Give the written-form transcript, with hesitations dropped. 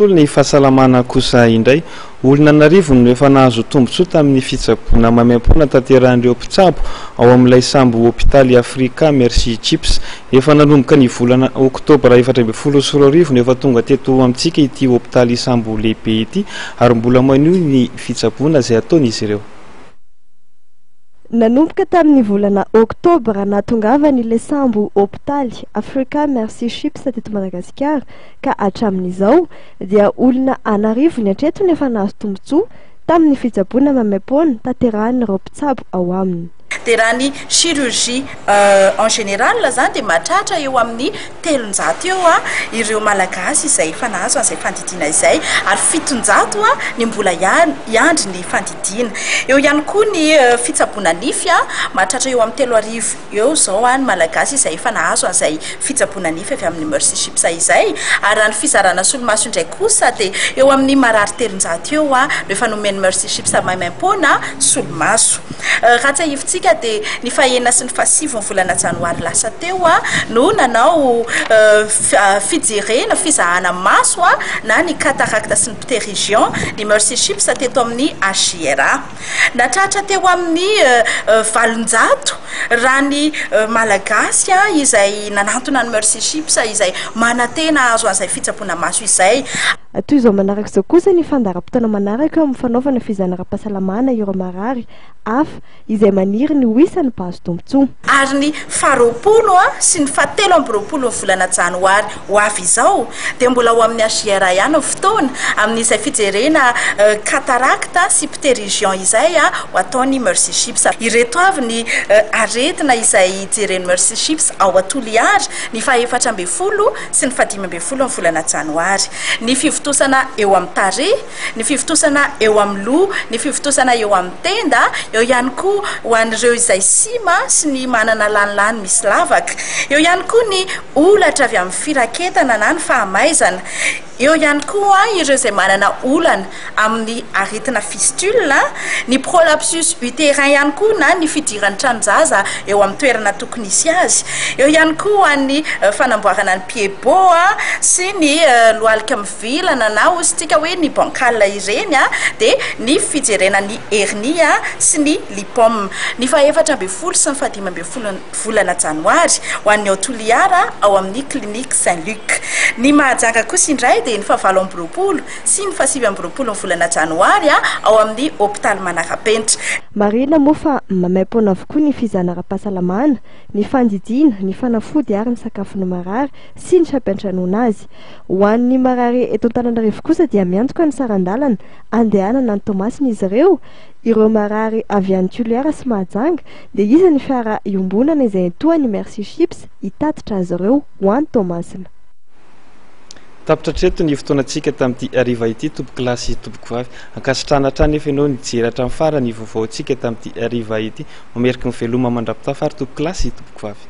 Tontolo ny fahasalamana kosa indray, olona an'arivony no efa nahazo tombontsoa tamin'ny fitsaboana maimaimpoana tanterahin'ireo mpitsabo ao amin'ilay sambo hopitaly Africa Mercy Chips. Efa nanomboka ny volana oktobra 2014 no efa tonga teto amintsika ity hopitaly sambo lehibe ity ary mbola manohy ny fitsaboana izay ataon'izy ireo. Nanomboka tamin'ny volana oktobra nahatongavany ilay sambo hopitaly Africa Mercy Ships teto Madagasikara ka hatramin'izao dia olona an'arivony hatreto no efa nahazo tombontsoa tamin'ny fitsaboana maimaimpoana tanterahin'ireo mpitsabo ao aminy. Dia raha ny chirurgie en général izany dia mahatratra eo amin'ny 300 eo ireo Malagasy izay efa nahazo an'izay fandidiana izay ary 700 ny mbola hiandry ny fandidiana. Eo ihany koa ny fitsaboana nify, mahatratra eo amin'ny 3000 eo izao ny Malagasy izay efa nahazo an'izay fitsaboana nify avy amin'ny Mercy Ships izay. Ary raha ny fizarana solomaso indray kosa dia eo amin'ny marary 300 eo no efa nomen'ny Mercy Ships maimaimpoana solomaso. Raha tsiahivintsika dia ny fahenina sy ny fahasivy ny volana janoary lasa teo no nanao fijerena, fizahana maso na ny cataracte sy ny pterygion ny Mercy Ships teto amin'ny HJRA. Nahatratra teo amin'ny 800 raha ny Malagasy izay nanantona ny Mercy Ships izay manantena hahazo an'izay fitsaboana maso izay. Toy izao manaraka izao kosa ny fandaharam-potoana manaraka eo amin'ny fanaovana fizahana ara-pahasalamana ireo marary hafa izay maniry ny ho isan'ny mpahazo tombontsoa. Ary ny faha-20 sy ny faha-23 ny volana janoary ho avy izao dia mbola ao amin'ny HJRA ihany ny fotoana amin'izay fijerena cataracte sy pterygion izay ho ataon'ny Mercy Ships. Ireto avy ny aretina izay jeren'ny Mercy Ships ao Toliara ny faha-14 sy ny faha-15 ny volana janoary. Ny fivontosana eo amin'ny tarehy, ny fivontosana eo amin'ny loha, ny fivontosana eo amin'ny tenda, eo ihany koa ho an'ireo izay sima sy ny manana lanilany misy lavaka. Eo ihany koa ny holatra avy amin'ny firaketana na ny fahamaizana. Eo ihany koa ireo izay manana olana amin'ny aretina fistule, ny prolapsus utérin ihany koa na ny fidiran'ny tranon-jaza eo amin'ny toerana tokony hisy azy. Eo ihany koa ny fanamboarana ny pied bot sy ny lohalika mivilana na hoy isika hoe ny bancal ireny dia ny fijerena ny hernie sy ny lipome. Ny faha-14 sy ny faha-15 volana janoary ho an'ny ao Toliara ao amin'ny Clinique Saint Luc. Ny Mahajanga kosa indray dia ny faha-28 sy ny faha-29 ny volana janoary ao amin'ny hopitaly Manara-penitra. Marihina moa fa maimaimpoana avokoa ny fizahana ara-pahasalamana, ny fandidiana, ny fanafody ary ny sakafon'ny marary sy ny fampiantranoana azy. Ho an'ny marary eto Antananarivo kosa dia miantoka ny saran-dalana andehanana any Toamasina izy ireo. Ireo marary avy any Toliara sy Mahajanga dia isan'ny fiara iombonana izay entohan'ny Mercy Ships hitatitra azy ireo ho any Toamasina. Tapitra hatreto ny fotoanantsika tamin'ity hariva ity tompokolahy sy tompokovavy. Ankasitrahana hatrany nefa ianao nijery hatramin'ny farany ny vaovaontsika tamin'ity hariva ity. Mameriky ny veloma mandra-pitafa ary tompokolahy sy tompokovavy.